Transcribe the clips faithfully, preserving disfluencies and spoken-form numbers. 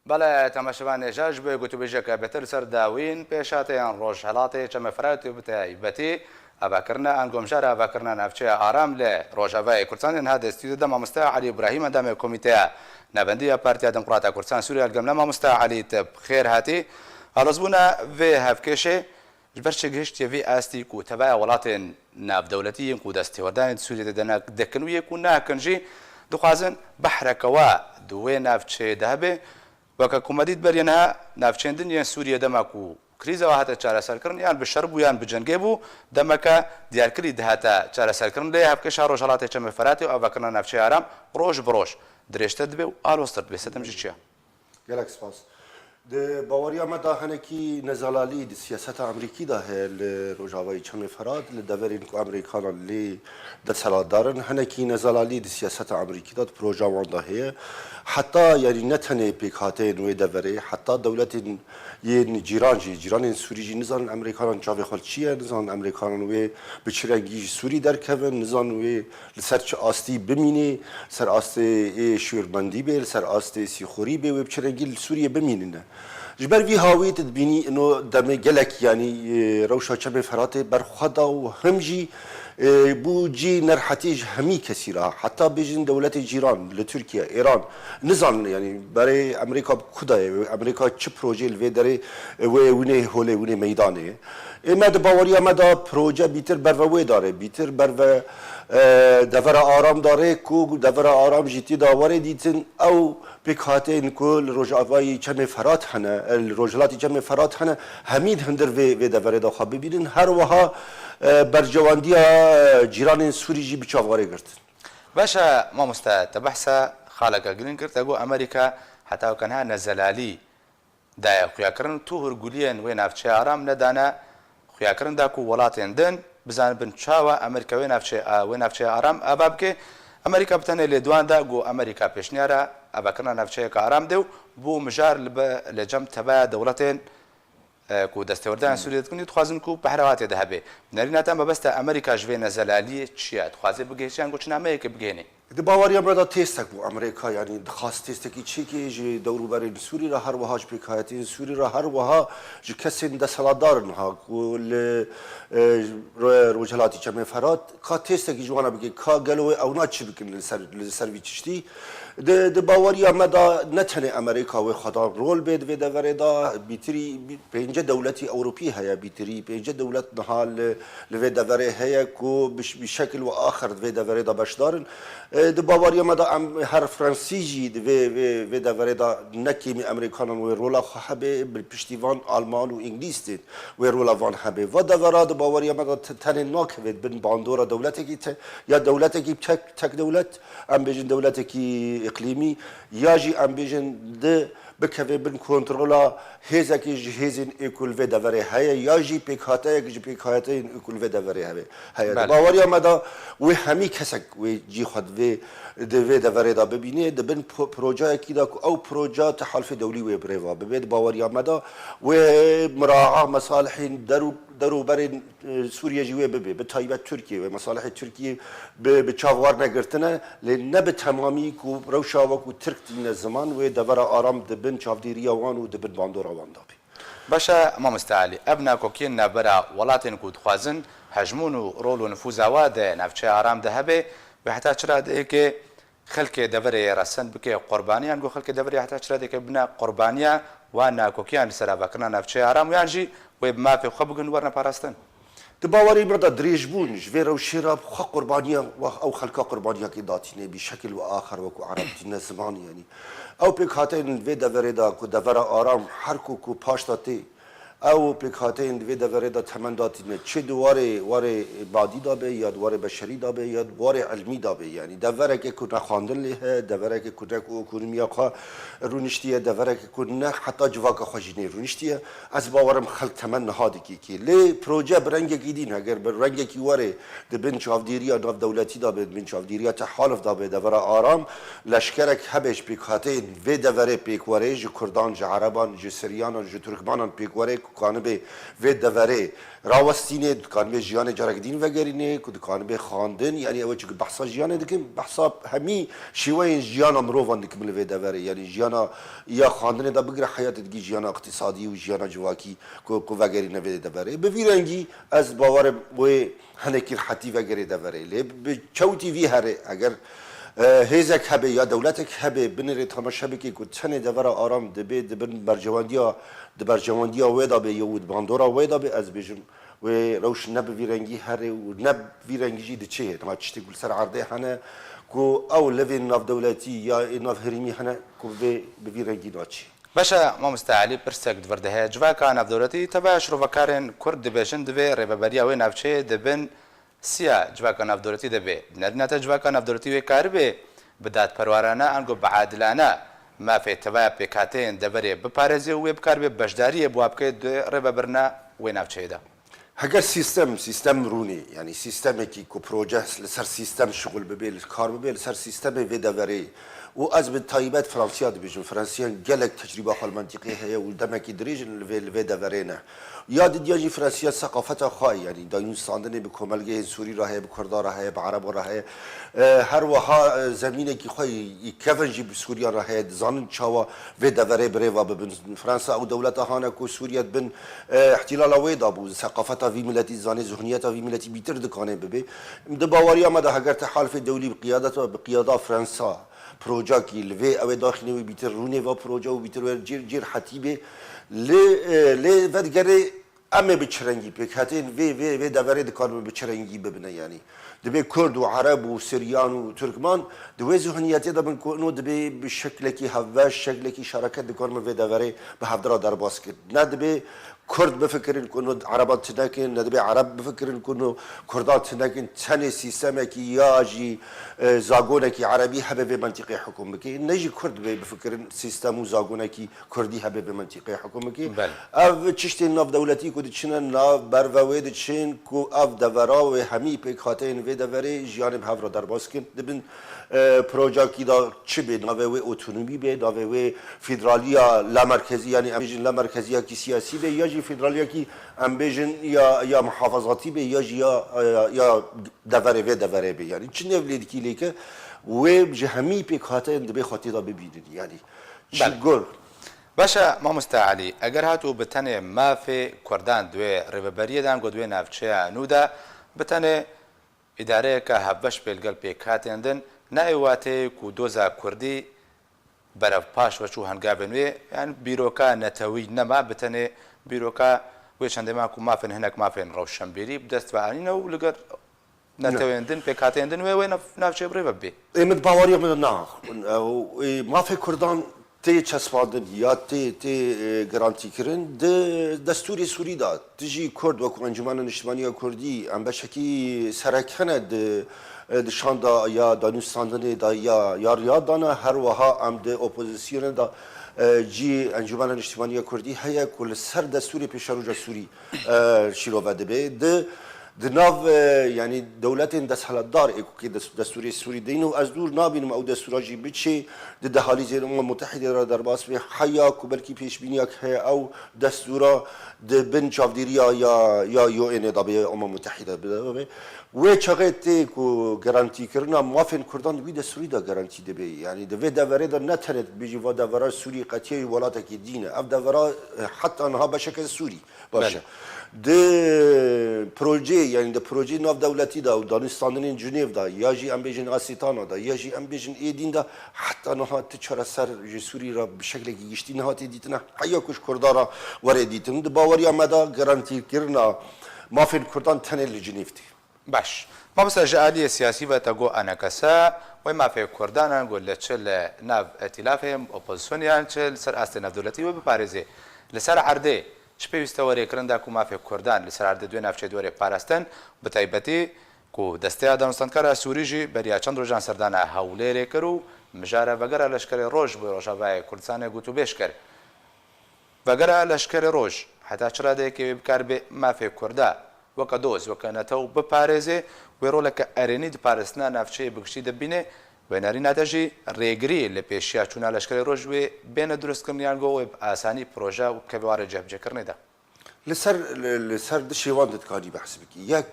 Belê, temaşevanê hêja, ji bo gotûbêjeke bêtir li ser dawîn pêşhateyên Rojhelatê Çemê Firatê, bi taybetî avakirina an gomjara avakirina navçeya Aram li Rojavayê Kurdistanê, niha di stûdyoyê de mamoste Elî Îbrahîm, endamê Komîteya Navendî ya Partiya Demokrata Kurdistan Sûriye, li gel me. Mamoste Elî, tu bi xêr hatî. Alozbûna vê hevkêşê ji ber çi gihiştiye vî astî ku teveya welatên navdewletî yên ku destêwerdanê di Sûriyê de dene dikin û yê ku nakin jî dixwazin behreke wa di wê navçeyê de hebe. Weke ku me dît beriya niha navçeyên din yên Sûriyê dema ku krîza wa hate çareserkirin, yan bi şer bû yan bi cengê bû, demeke diyarkirî dihate çareserkirin. Lê hevkêşa Rojhelatê Çemê Firatê û avakirina navçeya Aram roj bi roj dirêjtir dibe û aloztir dibe. Sedem jî çi ye? Gelek spas. Di baweriya me de hinekî nezelalî di siyaseta Amerîkî de heye li Rojavayê Çemê Firat, li deverên ku Amerîkanan lê desthilatdar in. Hinekî nezelalî di siyaseta Amerîkî de, di projeya wan de heye. Heta, yanî ne tenê pêkhateyên wê deverê, heta dewletên yên cîran jî, cîranên Sûrî jî nizanin Amerîkanan çavê xwe li çi ye, nizanin Amerîkanan wê bi çi rengî ji Sûrî derkevin, nizanin wê li ser çi astî bimînê, li ser astê ê şûrbendî bê, li ser astê sîxurî bê, wê bi çi rengî li Sûriyê bimînine. Ji ber vî hawî tu dibînî ino demê gelek, yanî, e, rewşa Çemê Firatê berxwe da û him jî, e, bû cî nerhetî ji hemî kesî re, heta bêjin dewletê cîran li Tirkiye, Îran, nizanin, yanî berê Amerîka bi ku de ye, Amerîka çi projeyê li vê derê, e, wê winê holê, winê meydanê. Ê me di baweriya me de proje bîtir berve wê darê, bîtir berve, e, devera Aram darê, ku devera Aram jî tê de were dîtin, ew pêkhateyên ku li Rojavayî Çemê Ferat hene, e, li Rojhilatî Çemê Ferat hene, hemî di hundir vê, vê deverê de xwe bibînin. Her wiha, e, berjewendiya, e, cîranên Sûrî jî bi çav were girtin. Baş e, mamoste, te behsa xaleke girîng kir, te got Amerîka heta weke niha nezelalî daye xuyakirin, tu hûrguliyên wê navçeya Aram nedane xuyakirin, da ku welatên din bizanibin çawa Amerîka wê navçe-, a, wê navçeya Aram ava bike. Amerîka bi tenê lê di wan da ku Amerîka pêşniyara avakirina navçeyeke Aram de û bû mijar li be-, li cem teveya dewletên, e, ku destêwerdanên Sûriyê dikin û dixwazin ku behre hatê de hebe. Nerîna te mebesta Amerîka ji vê nezelaliyê çi ye? Dixwaze bigihîşe yan ku çi nameyeke bigihîne? Di baweriya me de têstek bû Amerîka, yanî dixwast têstekî çêkê ji dewrûberên Sûrî re, her wiha ji pêkhateyên Sûrî re, her wiha ji kesên desthilatdar niha ku li, e, ro-, Rojhilatî Çemê Ferat, ka têstekî ji wan re bike, ka gelo wê ewna çi bikin li ser, li ser vî tiştî. Di, di baweriya me de ne tenê Amerîka wê xwedan rol bê di vê deverê de, bîtirî, bî-, pênce dewletî Ewropî heye, bîtirî pênce dewlet niha li, li vê deverê heye ku bi ş-, bi şekil ve axir di vê deverê de beşdar in. E, di baweriya me de em her Fransî jî di vê, vê, vê deverê de ne kêmî Amerîkanan wê rola xwe hebe, bi piştî van Alman û Îngilîz tên wê rola van hebe. Va devera di baweriya me de te-, tenê nakeve di bin bandora dewletekî te-, ya dewletekî tek, tek dewlet, em bêjin dewletekî îqlîmî, ya jî em bêjin di bikeve bin kontrola hêzekê ji hêzên ê ku li vê deverê heye, ya jî pêkhateyek ji pêkhateyên ê ku li vê deverê hebe, heye. Di Belê. baweriya me de wê hemî kesek wê cî xwe di vê, di vê deverê de bibîne, di bin po-, projeyekî de ku ew proje tehalifê dewlî wê bi rê ve bibe. Di baweriya me de wê miraa mesalihên derû-, derûberên, e, Sûriye jî wê bibe. Bi taybet Tirkiye wê mesalihê Tirkiye bi, bi çav werne girtine, lê ne bi temamî ku rewşa wekû Tirk tîne ziman wê devera Aram di bin çavdêriya wan û di bin bandora wan de be. Baş e, mamoste Elî, ev nakokiyên navbera welatên ku dixwazin hejmûn û rol û nifûza wa di navçeya Aram de hebe, wê heta çi radeyekê xelkê deverê yê resend bike qurbaniyan, ku xelkê deverê heta çi radeyekê bine qurbaniya wan nakokiyan li ser avakirina navçeya Aram, yan jî wê bi mafê xwe bigin werne parastin? Di bawerî me de dirêjbûn ji vê rewşê re xwe qurbaniya, ew xelka qurbaniyekê datîne bî şekil û axir wekû Ereb tîne ziman, yanî ew pêkhateyên vê deverê de ku devera Aram her ku, ku paş de tê, ew pêkhateyên di vê deverê de temen datîne, çi di warê, warê madî de be, ya di warê beşerî de be, ya di warê ilmî de be. Yanî devereke ku ne xwendin lê heye, devereke ku ne ku ekonomiya xwe rûniştiye, devereke ku ne heta civaka xwe jî nêrûniştiye. Ez bawerim xelk temen niha dikî kî. Lê proje bi rengekî dîn, heger bi rengekî warê di bin çavdêriya navdewletî de be, di bin çavdêriya tehalif de be, devera Aram, leşkerek hebe ji pêkhateyên vê deverê pêk were, ji Kurdan, ji Ereban, ji Siryanan, ji Turkmanan pêk were, Dikanibe vê deverê rawestînê, dikanibe jiyanê careke din vegerînê, ku dikanibe xwendin, yanî ew çi behsa jiyanê dikin, behsa hemî şêweyên jiyana mirovan dikim li vê deverê. Yanî jiyana ya xwendinê de bigire heyatê digî jiyana iqtîsadî û jiyana civakî ku, ku vegerîne vê deverê. Bi vî rengî ez bawer im wê hinekî rehetî vegerê deverê. Lê bi çewtî vî herê, eger, e, hêzek hebe ya dewletek hebe, binêrê temaşe bike ku tenê devera aram dibe di bin berjewendiya, di berjewendiya wê de be, ya û di bandora wê de be, ez bêjim, wê rewş ne bi vî rengî herê û ne bi vî rengî jî diçe. Niha tiştê ku li ser erdê hene, ku ew levên navdewletî ya ê navherêmî hene, ku vê bi vî rengî naçe. Baş e, mamoste Elî, pirsek di vir de heye. Civaka navdewletî, teveya şirovekarên Kurd dibêjin, divê rêveberiya wê navçeyê di bin siya civaka navdewletî de be. Nerîna te civaka navdewletî wê karibê bi dadperwarane ango bi adilane mafê teveya pêkhateyên deverê biparêzê û wê bikaribe beşdariyê bi wa bike di rêvebirina wê navçeyê de. Heger sîstem, sîstem rûnê, yanî sîstemekî ku proje li ser sîstem şixul bibe, li kar bibe, li ser sîstemê vê deverê. Û ez bi taybet Fransiya dibêjim. Fransiya gelek tecrîba xwe li mentiqê heye û demekî dirêj in li vê, li vê deverê ne. Ya didiya jî Fransiya seqafeta xwe, yanî dayûnstandinê bi komelgehên Sûrî re heye, bi Kurda re heye, bi Ereba re heye. E, her wiha, e, zemînekî xwe yî kevin jî bi Sûriyan re heye. Dizanin çawa vê deverê bi rê ve bibin. Fransa ew dewleta hane ku Sûriye di bin, e, îhtîlala wê de bû. Seqafeta vî miletî dizane, zihniyeta vî miletî bîtir dikane bibe. Di baweriya me de heger te halfê dewlî bi qiyadeta, bi qiyada Fransa projekî li vê ew ê daxîne wê bîtir rûnê va proje û bîtir wê cêr, cêr hetî bê. Lê, e, lê vedigerê em ê bi çi rengî pêkhatên vê, vê, vê deverê dikaribe bi çi rengî bibine yanî. Dibê Kurd û Ereb û Siryan û Tirkman di wê zihniyetê de bin ku ino dibê bi şeklekî hevbeş, şeklekî şereket dikaribe vê deverê bi hevdira derbas kir. Ne dibê Kurd bifikirin ku no Ereban tinekin, ne dibê Ereb bifikirin ku no Kurdan tinekin, tenê sîstemekî ya jî, e, zagonekî Erebî hebe vê mentiqê hukûm bike. Ne jî Kurd dibê bifikirin sîstem û zagonekî Kurdî hebe vê mentiqê hukûm bike. Belê. Ev tiştên navdewletî ku diçine nav berve wê diçin ku ev devera wê hemî pêkhateyên vê deverê jiyanê bi hev re derbas kin. Dibin e, projekî da çi bê, navê wê otonomî bê, navê wê federaliya lamerkezî, yanî em bêjin lamerkeziyakî siyasî bê, ya jî federaliyakî em bêjin ya, ya muhafazatî bê, ya jî ya, ya, ya deverê vê deverê bê. Yanî çi nêv lê dikî lêke, wê ji hemî pêkhateyên dibê xwe tê de bibînin. Yanî ji Belê. gor. Baş e, mamoste Elî, eger hatû bi tenê mafê Kurdan di wê rêveberiyê de, ango di wê navçeya nû de, bi tenê Îdareyeke hevbeş bê li gel pêkhatên din, ne ê wateyê ku doza kurdî berevpaş ve çû hengavên wê, yan bîroka netewî nema, bi tenê bîroka wê çendê me ku mafên hinek mafên rewşenbîrî bi dest ve anîne û li gel Ne. netewên din, pêkhateyên din wê, wê nav-, navçeyê bi rê ve bibê. Ê min di baweriya min de na. Ew, ê, mafê Kurdan tê çespandin ya tê, tê, e, garantîkirin di destûrê Sûrî de. Dijî Kurd wekû Encûmena Niştimanî ya Kurdî em beşekî serek hene di, e, di şanda ya danûstandinê de ya, ya riya dana, her wiha em di opozisyonê de, e, cî Encûmena Niştimanî ya Kurdî heye ku li ser destûrê pêşeroja Sûrî, e, şîrove dibe. Di Di nav, e, yanî dewletên desthilatdar ê ku kê des-, destûrê Sûrî deyne û ez dûr nabînim ew destûra jî biçê di dehalîzên Umem Mutehîdê re derbas bê, heya ku belkî pêşbîniyak heye ew destûra di bin çavdêriya ya, ya U N'ê de bê, Umem Mutehîde bide bê. Wê çaxê tê ku garantîkirina mafên Kurdan di wî destûrî de garantî dibe. Yanî di vê deverê de ne tenê dibêjî va devera Sûrî qetiya welatekî dî ne. Ev devera, e, heta niha beşeke Sûrî. Baş e. Belê. Di projeyê, yanî di projeyê navdewletî de û danûstandinên Cinêv de, ya jî em bêjin Asîtana de, ya jî em bêjin êdîn de, heta niha ti çareser ji Sûrî re bi şeklekî giştî nehatiye dîtine, heya ku ji Kurdan re were dîtin. Di baweriya me de garantîkirina mafên Kurdan tenê li Cinêv tê. Baş. Mamoste, ji aliyê siyasî ve te got enekese, wê mafê Kurdan an got li çi li nav îtîlafê opozisyonê yan çi li ser astê navdewletî wê biparêzê. Li ser erdê çi pêwîste were kirin da ku mafê Kurdan li ser erdê di wê navçeyê di were parastin, bi taybetî ku Desteya Danûstantkara Sûrî jî beriya çend rojan serdana Hewlêrê kir û mijara vegera Leşkerê Roj bo Rojavayê Kurdistanê gotûbêj kir. Vegera Leşkerê Roj, heta çi radeyekê wê bikaribe mafê Kurda weke doz, weke netew biparêzê, wê roleke erênî di parastina navçeyê bi giştî de bîne, wê nerîna te jî rêgirî li pêşiya çûna Leşkerê Roj wê bêne durustkirin yan go wê bi asanî proje û bikeve warê cihbicêkirinê de? Li ser, li, li ser du şêwan de dikarî behs bikî. Yek,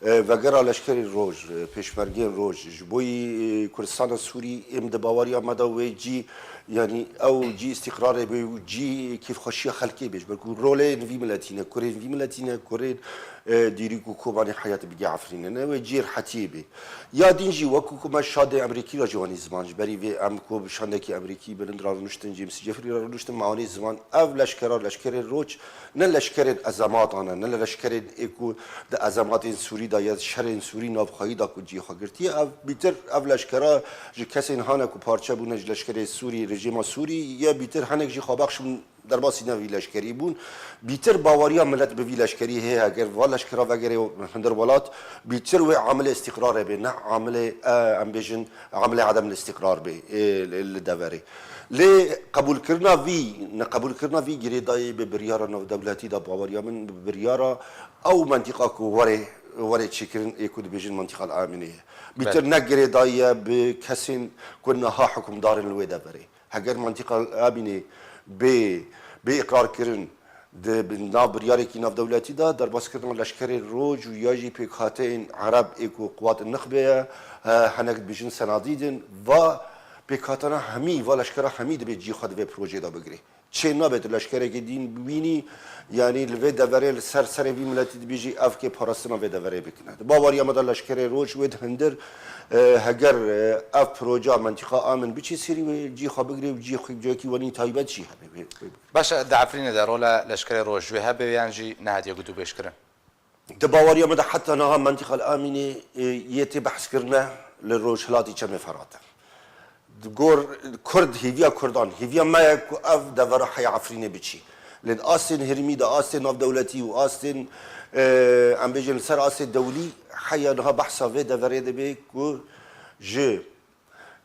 e, vegera leşkerên roj, e, pêşmergên roj, ji bo yî, e, Kurdistana Sûrî, êm di baweriya me de wê cî, yanî ew cî îstîqrarê bê û cî kêfxweşiya xelkê bê. Ji ber ku rolên vî miletî ne, kurên vî miletî ne, kurên, e, dîrîk û kobanê heyat bigê Efrînê ne, wê cî rehetiyê bê. Ya din jî wekî ku me şandê Emerîkî re jî wanî ziman, ji berî vê em ku bi şandekî Emerîkî bilind re rûniştin, James Jeffrey re rûniştin, me wanî ziman. Ev leşkera, leşkerê roj, ne leşkerên ezematan e, ne leşkerên ê ku di ezematên Sûrî de ya şerên Sûrî navxweyî de ku cihê xwe girtiye. Ev bîtir, ev leşkera ji kesên hane ku parçe bûne ji leşkerê Sûrî, rejîma Sûrî ye, bîtir hinek jî xwebexş bûn, derbasî ne vî leşkerî bûn. Bîtir baweriya milet bi vî leşkerî heye, heger va leşkera vegere hundir welat, bîtir wê amilê îstîqrarê bê, ne amilê, e, em bêjin, amilê edem îstîqrar bê, e, li, li deverê. Lê qebûlkirina vî, neqebûlkirina vî girêdayî bi biryara navdewletî de, baweriya min bi biryara ew mentîqa ku were, were çêkirin ê ku dibêjin mentîqa li Amînê ye. Bîtir Belê. ne girêdayî ye bi kesên ku niha hukimdar in li wê deverê. Heger mentîqa Amînê bê, bê îqrarkirin di bi-, nav biryarekî navdewletî de, derbaskirina leşkerê roj û ya jî pêkhateyên Ereb ê ku Quwat Nixbe ye, e, hinek dibêjin senadîd in, va pêkhatana hemî, va leşkera hemî dibê cî xwe di vê projeyê de bigire. Çê nabe tu leşkerekî din bibînî, yanî li vê deverê li ser serê vî miletî dibêjî ev kê parastina vê deverê bikine. Di baweriya me de leşkerê roj wê di hundir, e, heger, e, ev proja mentîqa Amin biçî Sîrî wê cî xwe bigirê û cî xwe ciyekî wenî taybet jî hebe wê, wê bigire. Baş e, di Efrînê de rola leşkerê roj wê hebe yan jî nehatiye gotûbêjkirin? Di baweriya me de heta niha mentîqa li Amînê, e, yê tê behskirine li rojhilatî Çemê Ferat e. Di gor Kurd, hêviya Kurdan, hêviya me ye ku ev devera heya Efrînê biçî. Lê di astên herêmî de, astên navdewletî û astên, e, em bêjin li ser astê dewlî, heya niha behsa vê deverê dibe ku ji,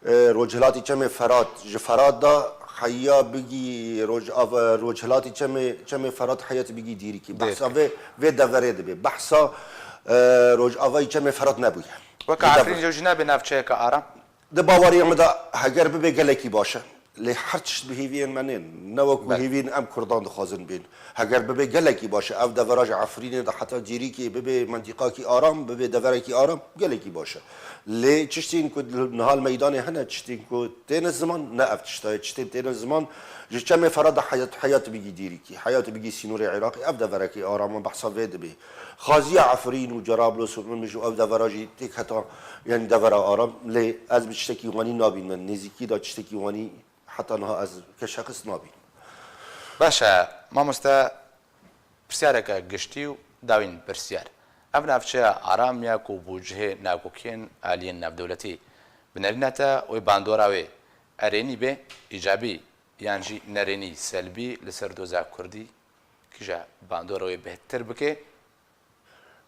e, rojhilatî Çemê Ferat, ji Ferat de heya bigî roj-, av-, rojhilatî Çemê, Çemê Ferat heya tu bigî dîrikî. Behsa Dêrikî. vê, vê deverê dibe. Behsa, e, rojavayî Çemê Ferat nebûye. Weke Li dever- Efrîn jî nebe navçeyeke aram? Di baweriya min de heger bibe gelekî baş e. Lê her tişt bi hêviyên me nên. Ne wekû Belê. hêviyên em Kurdan dixwazin bên. Heger bibe gelekî baş e. Ev devera ji Efrînê de heta Cêrîkê bibe mentîqakî aram, bibe deverekî aram, gelekî baş e. Lê tiştên ku niha li meydanê hene, tiştên ku têne ziman, ne ev tişta ye. Tiştên têne ziman, ji Çemê Ferat de heyat, heyat bigî Dîrîkî, heyat bigî sînorê Iraqê, ev deverekî aram e, behsa vê dibe. Xaziya Efrîn û Cerablos û Mimij û ev devera jî têk heta, yanî devera aram, lê ez bi tiştekî wanî nabînim, nêzîkî de tiştekî wanî heta niha ez ke şexis nabînim. Baş e, mamoste, pirsyareke giştî û dawîn pirsyar. Ev navçeya aram ya ku bûcihê nakokiyên aliyên navdewletî binerîne te, wê bandora wê erênî bê, îcabî yan jî nerênî, selbî, li ser doza kurdî, kîja bandora wê bêhtir bike?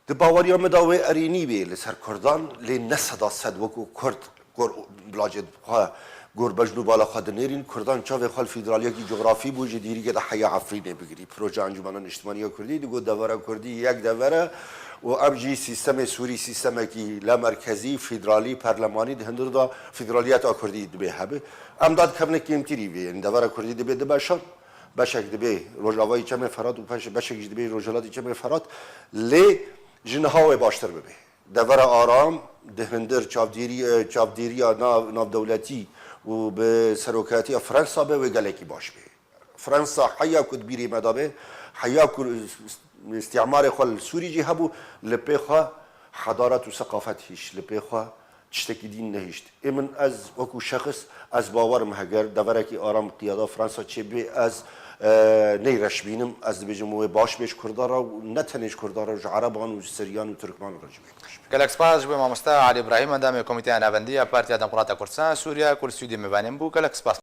Di baweriya min de wê erênî bê li ser kurdan, lê ne seda sed wekû kurd gor lacê xwe, gor bejn û bala xwe dinêrîn. Kurdan çavê xwe li federaliyekî cografî bû, ji dîrîkê de heya Efrînê bigirî. Proje Encûmena Niştimanî ya Kurdî digot devera kurdî yek dever e û em jî sîstemê Sûrî sîstemekî lamerkezî, federalî, perlemanî di hundir de federaliyeta kurdî dibê hebe. Em dadikevine kêmtirî vê, yanî devera kurdî dibê du beşan. Beşek dibê Rojavayî Çemê Ferat û beş-, beşek jî dibê Rojhilatî Çemê Ferat. Lê ji niha wê baştir bibe. Devera aram di hundir çavdêrî-, e, çavdêriya nav-, navdewletî û bi serokatiya Fransa be, wê gelekî baş be. Fransa heya ku di bîrê me de be, heya ku îstîmarê xwe li Sûrî jî hebû, li pê xwe hedaret û seqafet hişt, li pê xwe tiştekî din nehişt. Ê min, ez wekû şexs, ez bawerim heger deverekî aram qiyada Fransa çêbê, ez, e, neyreşbînim. Ez dibêjim wê baş bê ji Kurdan re û ne tenê ji Kurdan re, ji Ereban û ji Siryan û Tirkman re jî wê baş bê. Gelek spas ji bo mamoste Elî Îbrahîm, endamê Komîteya Navendî ya Partiya Demokrata Kurdistan Sûriye ku li stûdyoyê mêvanê min bû. Gelek spas.